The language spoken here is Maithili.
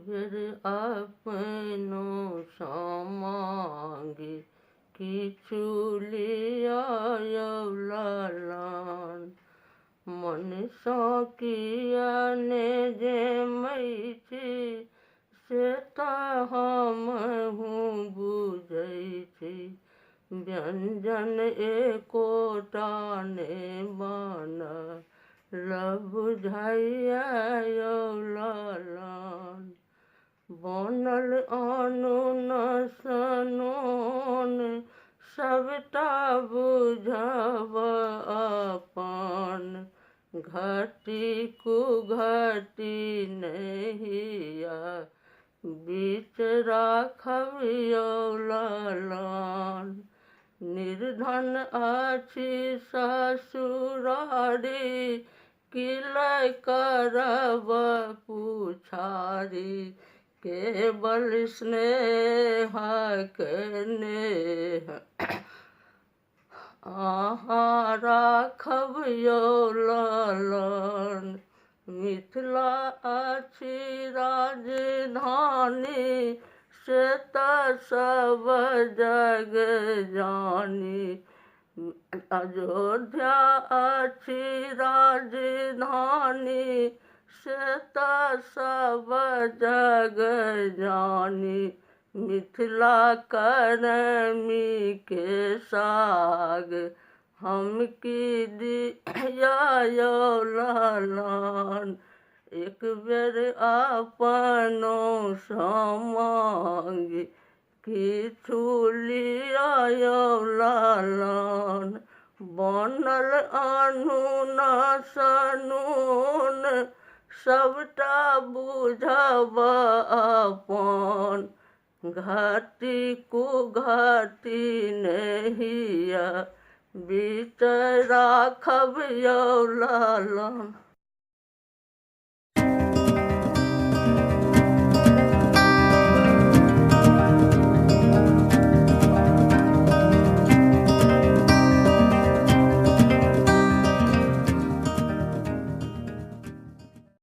बेर अपनो समांग किछु लिअ यौ ललन। मनसँ किया ने जमै छी, से तऽ हमहूँ बुझै छी। व्यञ्जन एकोटा ने बनल बुझाइए यौ ललन। बनल अनून सनून सबटा बुझब अपन। घटी कुघटी नहिया बीच राखब यौ ललन। निर्धन अछि ससुरारी, की लय करब पुछारी। केवल स्नेहक नेह अहाँ राखब यौ ललन। मिथिला अछि राजधानी, से तऽ सब जग जानी। अयोध्या अछि राजधानी, से तऽ सब जग जानी। मिथिला करमीके साग हम की दिअ यौ ललन। एक बेर अपनो समांग किछु लिअ यौ ललन। बनल अनून सनून सबटा बुझब अपन। घटी कुघटी नहिया बीच राखब यौ ललन।